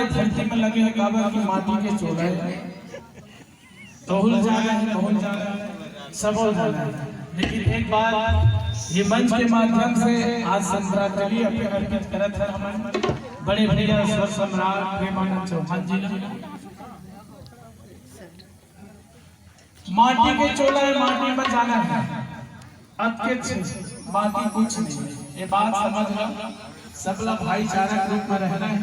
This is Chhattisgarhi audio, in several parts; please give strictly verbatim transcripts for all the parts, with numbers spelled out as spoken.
धरती में लगे हे, काबर कि माटी के चोला हे। तहुल जाना हे, तहुल जाना हे, सबो जाना हे। लेकिन एक बात, ये मंच के माध्यम से आज श्रद्धांजलि अर्पित करत हन हमन बड़े भैया स्वर सम्राट प्रेमानंद चौहान जी ला। माटी के चोला हे, माटी में जाना हे, अतके छे, बाकी कुछ नहीं। ये बात समझ लो, सबला भाईचारा के रूप में रहना हे।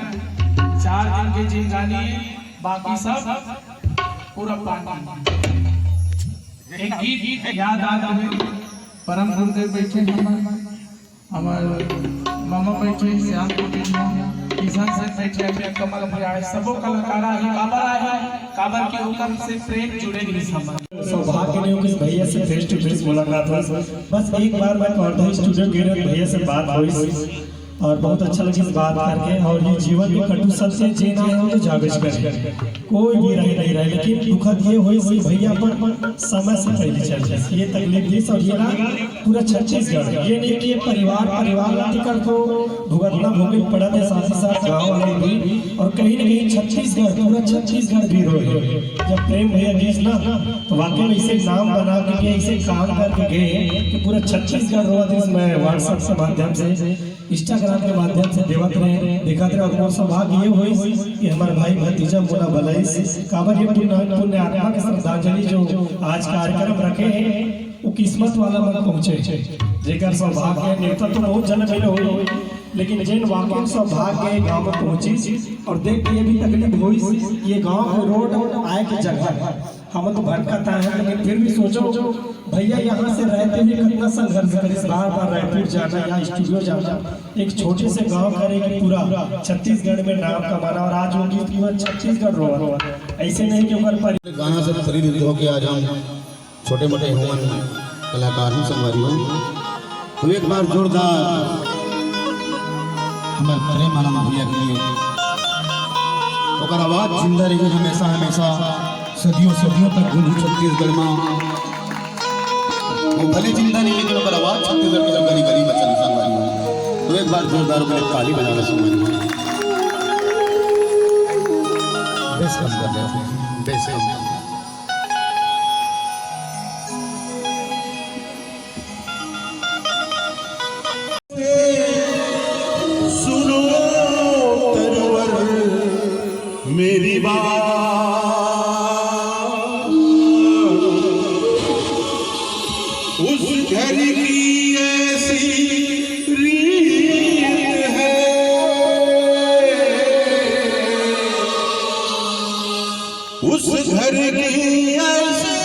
चार दिन के जिंदगानी हे, बाकी सब पूरा पानी। एक गीत याद आ रहे, परम गुरुदेव बैठे हैं, हमर मामा बैठे, श्याम कुटीर में, किशन सिंह बैठे, अभी कमल भैया हे, सबो कलाकार आहे, काबर आहे, काबर कि ओकर से प्रेम जुड़े रहिस हमर। सौभाग्य नहीं हो कि भैया से face to face मुलाकात हो। बस एक बार मैं कॉर्डा स्टूडियो के भैया से बात हुई और बहुत अच्छा लगा इस बात करके। और ये जीवन में कटु सत्य, जे ना हो तो जागज करे, कोई भी रहे नहीं रहे, लेकिन दुखद ये हुई कि भैया पर समय से पहले चल जाए, ये तकलीफ थी। और ये ना पूरा छत्तीसगढ़, ये नहीं कि ये परिवार, परिवार ला दिक्कत हो, भुगतना भोगे पड़त हे, साथ ही साथ गाँव वाले भी, और कहीं ना कहीं छत्तीसगढ़, पूरा छत्तीसगढ़ भी रोए। जब प्रेम भैया गीस ना, तो वाकई में ऐसे नाम बना के गए, ऐसे काम करके गए कि पूरा छत्तीसगढ़ रोवत हे। मैं WhatsApp के माध्यम से, Instagram के माध्यम से देवत रहे, देखत रहे, और मोर सौभाग्य ये हुई कि हमारे भाई भतीजा मुना बलैस, काबर ये पुण्य, पुण्य आत्मा के श्रद्धांजलि जो आज कार्यक्रम रखे हैं, वो किस्मत वाला मन पहुँचे, जेकर सौभाग्य, नेवता तो बहुत जन मिले होई, लेकिन जेन वाकई सौभाग्य गाँव में पहुँचिस और देख के ये भी तकलीफ होइस, ये गाँव के रोड आए के जगह, हम तो भटकत आए हैं, लेकिन फिर भी सोचो भैया यहाँ से रहते हुए कितना संघर्ष करिस, बार बार रायपुर जाना, यहाँ स्टूडियो जाना, एक छोटे से गाँव करे कि पूरा छत्तीसगढ़ में नाम कमाना, और आज वो गीत पूरा छत्तीसगढ़ रोवत। ऐसे नहीं कि ओकर पर गाना से प्रेरित होके आज हम छोटे मोटे हुवन कलाकार हूँ संगवारी हो। तो एक बार जोरदार हमारे प्रेमानंद भैया के लिए। ओकर आवाज जिंदा रही हमेशा, हमेशा, सदियों, सदियों तक गूंजी छत्तीसगढ़ में। वो भले जिंदा नहीं, लेकिन ओकर आवाज छत्तीसगढ़ के हर गली, गली में चली संगवारी हो। तो एक बार जोरदार ओकर ताली बजा लो संगवारी हो। बेस कम कर दे, बेस कम कर दे। सुनो तरवर मेरी बात, उस घर की ऐसी रीत है, उस घर की ऐसी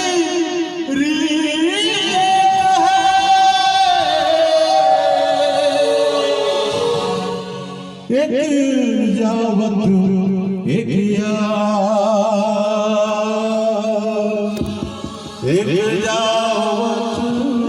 रीत है। एक जावत एक यार, एक जावत एक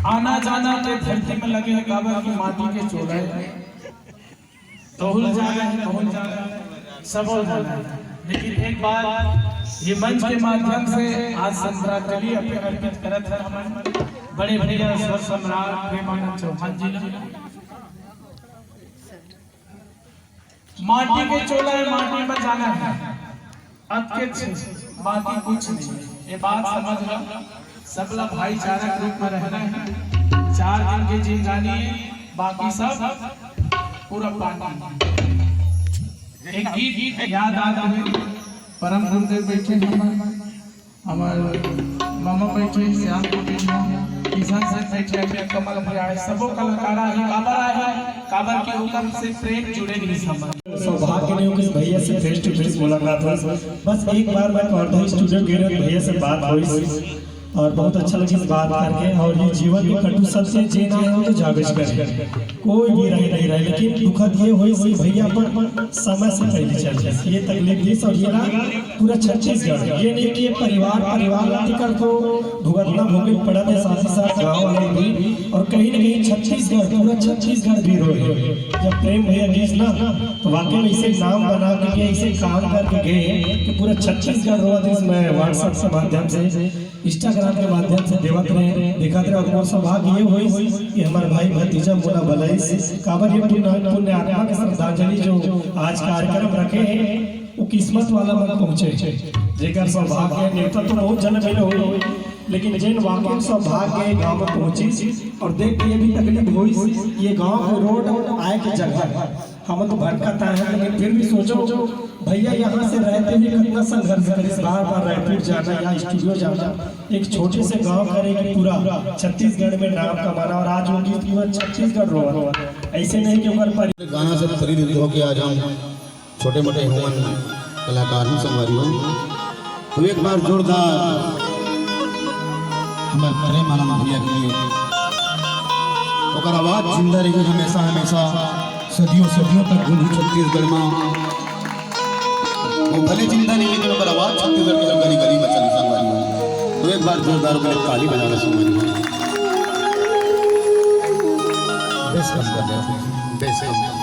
आना जाना के धरती में लगे हे, काबर की माटी के चोला हे। तहुल जाना हे, तहुल जाना हे, सबो जाना हे। लेकिन एक बात, ये मंच के माध्यम से आज श्रद्धांजलि अर्पित, अर्पित करत हन हमन बड़े भैया स्वर सम्राट प्रेमानंद चौहान जी ला। माटी के चोला हे, माटी में जाना हे, अतके छे, बाकी कुछ नहीं। ये बात समझ लो, सबला भाईचारा के रूप में रहना हे। चार दिन के जिंदगानी हे, बाकी सब पूरा पानी। एक गीत याद आ रहा है, परम गुरुदेव बैठे हैं, हमारे मामा बैठे हे, श्याम गोविंद हे, किशन सिंह बैठे हे, कमल भैया हे, सबो कलाकार हे, काबर हे, काबर के ओकर से प्रेम जुड़े रहिस हमर। सौभाग्य नहीं हो कि भैया से face to face मुलाकात हो। बस एक बार मैं कौरधा स्टूडियो गे रहेंव, भैया से बात होइस और बहुत अच्छा लगिस बात करके। और ये जीवन में कटु सत्य, जे ना हे वो तो जागज करे। कोई भी रहे नहीं रहे, लेकिन दुखद ये होइस कि भैया अपन समय से पहले चल जाए, ये तकलीफ दिस। और ये ना पूरा छत्तीसगढ़, ये नहीं कि ये परिवार, परिवार ला दिक्कत हो, भुगतना भोगे पड़त हे, साथ ही साथ गाँव वाले भी, और कहीं ना कहीं छत्तीसगढ़, पूरा छत्तीसगढ़ भी रोए। जब प्रेम भैया गिस ना, तो वाकई में ऐसे नाम बना के गए, ऐसे काम करके गए कि पूरा छत्तीसगढ़ रोवत हे। मैं WhatsApp के माध्यम से, Instagram के माध्यम से देवत रहे, देखत रहे, और मोर सौभाग्य ये होइस कि हमारे भाई भतीजा मोला बलाइस। काबर ये पुण्य, पुण्य आत्मा के श्रद्धांजलि जो आज कार्यक्रम रखे हे, वो किस्मत वाला मन पहुँचे, जेकर सौभाग्य। नेवता तो बहुत जन मिले हो, लेकिन जेन वाकई सौभाग्य गाँव में पहुँचिस। और देख के ये भी तकलीफ होइस, ये गाँव के रोड आए के जगह, हम तो भटकत आए हैं, लेकिन फिर भी सोचो भैया, यहाँ से रहते हुए कितना संघर्ष करिस, बार बार रायपुर जाना, यहाँ स्टूडियो जाना, एक छोटे से गाँव करे कि पूरा छत्तीसगढ़ में नाम कमाना। और आज वो गीत पूरा छत्तीसगढ़ रोवत हे। ऐसे नहीं कि ओकर परि- गाना से प्रेरित होके आज हम छोटे मोटे हमन कलाकार हन संगवारी हो। तो एक बार जोरदार हमर प्रेमानंद भैया के लिए। ओकर आवाज जिंदा रही हमेशा, हमेशा, सदियों, सदियों तक गूंजी छत्तीसगढ़ में। वो भले जिंदा नहीं, लेकिन ओकर आवाज छत्तीसगढ़ के हर गली गली में चली संगवारी हो। तो एक बार जोरदार ओकर ताली बजावे संगवारी हो। बेस कम कर दे, बेस कम।